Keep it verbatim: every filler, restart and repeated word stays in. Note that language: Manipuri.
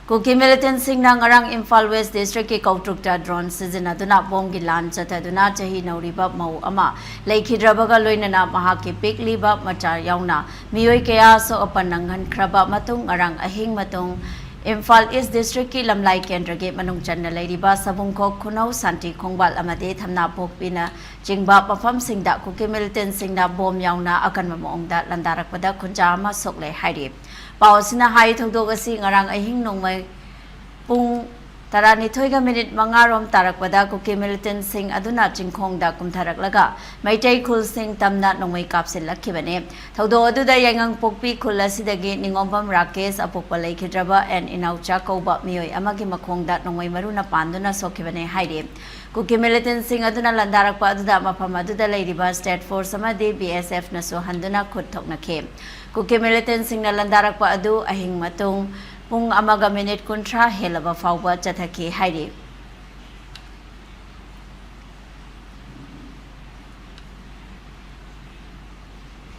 ꯀꯨꯀꯤ ꯃꯤꯂꯤꯇꯦꯟꯁꯤꯡꯅ ꯉꯔꯥꯡ ꯏꯝꯐꯥꯜ ꯋꯦꯁ ꯗꯤꯁꯇ꯭ꯔꯤꯛꯀꯤ ꯀꯧꯇ꯭ꯔꯨꯛꯇ ꯗ꯭ꯔꯣꯟ ꯁꯤꯖꯤꯟꯅꯗꯨꯅ ꯕꯣꯝꯒꯤ ꯂꯥꯟ ꯆꯠꯊꯗꯨꯅ ꯆꯍꯤ ꯅꯧꯔꯤꯕ ꯃꯧ ꯑꯃ ꯂꯩꯈꯤꯗ꯭ꯔꯕꯒ ꯂꯣꯏꯅꯅ ꯃꯍꯥꯛꯀꯤ ꯄꯤꯛꯂꯤꯕ ꯃꯆꯥ ꯌꯥꯎꯅ ꯃꯤꯑꯣꯏ ꯀꯌꯥ ꯑꯁꯣꯛ ꯑꯄꯟ ꯅꯪꯍꯟꯈ꯭ꯔꯕ ꯃꯇꯨꯡ ꯉꯔꯥꯡ ꯑꯍꯤꯡ ꯃꯇꯨꯡ ꯏꯝꯐꯥꯜ ꯏꯁ ꯗꯤꯁꯇ꯭ꯔꯤꯛꯀꯤ ꯂꯝꯂꯥꯏ ꯀꯦꯟꯗ꯭ꯔꯒꯤ ꯃꯅꯨꯡ ꯆꯟꯅ ꯂꯩꯔꯤꯕ ꯁꯕꯨꯡꯈꯣꯛ, ꯈꯨꯅꯧ, ꯁꯥꯟꯇꯤ ꯈꯣꯡꯕꯥꯜ ꯑꯃꯗꯤ ꯊꯝꯅꯥꯄꯣꯛꯄꯤꯅ ꯆꯤꯡꯕ ꯃꯐꯝꯁꯤꯡꯗ ꯀꯨꯀꯤ ꯃꯤꯂꯤꯇꯦꯟꯁꯤꯡꯅ ꯕꯣꯝ ꯌꯥꯎꯅ ꯑꯀꯟꯕ ꯃꯑꯣꯡꯗ ꯂꯥꯟꯗꯥꯔꯛꯄꯗ ꯈꯨꯟꯖꯥ ꯑꯃ ꯁꯣꯛꯂꯦ ꯍꯥꯏꯔꯤ꯫ ꯄꯥꯎ ꯑꯁꯤꯅ ꯍꯥꯏ, ꯊꯧꯗꯣꯛ ꯑꯁꯤ ꯉꯔꯥꯡ ꯑꯍꯤꯡ ꯅꯣꯡꯃꯩ ꯄꯨꯡ ꯇꯔꯥꯅꯤꯊꯣꯏꯒ ꯃꯤꯅꯤꯠ ꯃꯉꯥ ꯔꯣꯝ ꯇꯥꯔꯛꯄꯗ ꯀꯨꯀꯤ ꯃꯤꯂꯤꯇꯦꯟꯁꯤꯡ ꯑꯗꯨꯅ ꯆꯤꯡꯈꯣꯡꯗ ꯀꯨꯝꯊꯔꯛꯂꯒ ꯃꯩꯇꯩ ꯈꯨꯜꯁꯤꯡ ꯇꯝꯅ ꯅꯣꯡꯃꯩ ꯀꯥꯞꯁꯤꯜꯂꯛꯈꯤꯕꯅꯤ꯫ ꯊꯧꯗꯣꯛ ꯑꯗꯨꯗ ꯌꯥꯏꯉꯪꯄꯣꯛꯄꯤ ꯈꯨꯜ ꯑꯁꯤꯗꯒꯤ ꯅꯤꯉꯣꯝꯕꯝ ꯔꯥꯀꯦꯁ, ꯑꯄꯣꯛꯄ ꯂꯩꯈꯤꯗ꯭ꯔꯕ ꯑꯦꯟ ꯏꯅꯥꯎꯆꯥ ꯀꯧꯕ ꯃꯤꯑꯣꯏ ꯑꯃꯒꯤ ꯃꯈꯣꯡꯗ ꯅꯣꯡꯃꯩ ꯃꯔꯨꯅ ꯄꯥꯟꯗꯨꯅ ꯁꯣꯛꯈꯤꯕꯅꯤ ꯍꯥꯏꯔꯤ꯫ ꯀꯨꯀꯤ ꯃꯤꯂꯤꯇꯦꯟꯁꯤꯡ ꯑꯗꯨꯅ ꯂꯥꯟꯗꯥꯔꯛꯄ ꯑꯗꯨꯗ ꯃꯐꯝ ꯑꯗꯨꯗ ꯂꯩꯔꯤꯕ ꯁ꯭ꯇꯦꯠ ꯐꯣꯔꯁ ꯑꯃꯗꯤ ꯕꯤ ꯑꯦꯁ ꯑꯦꯐꯅꯁꯨ ꯍꯟꯗꯨꯅ ꯈꯨꯠ ꯊꯣꯛꯅꯈꯤ꯫ ꯀꯨꯀꯤ ꯃꯤꯂꯤꯇꯦꯟꯁꯤꯡꯅ ꯂꯥꯟꯗꯥꯔꯛꯄ ꯑꯗꯨ ꯑꯍꯤꯡ ꯃꯇꯨꯡ ꯄꯨꯡ ꯑꯃꯒ ꯃꯤꯅꯤꯠ ꯀꯨꯟꯊ꯭ꯔꯥ ꯍꯦꯜꯂꯕ ꯐꯥꯎꯕ ꯆꯠꯊꯈꯤ ꯍꯥꯏꯔꯤ꯫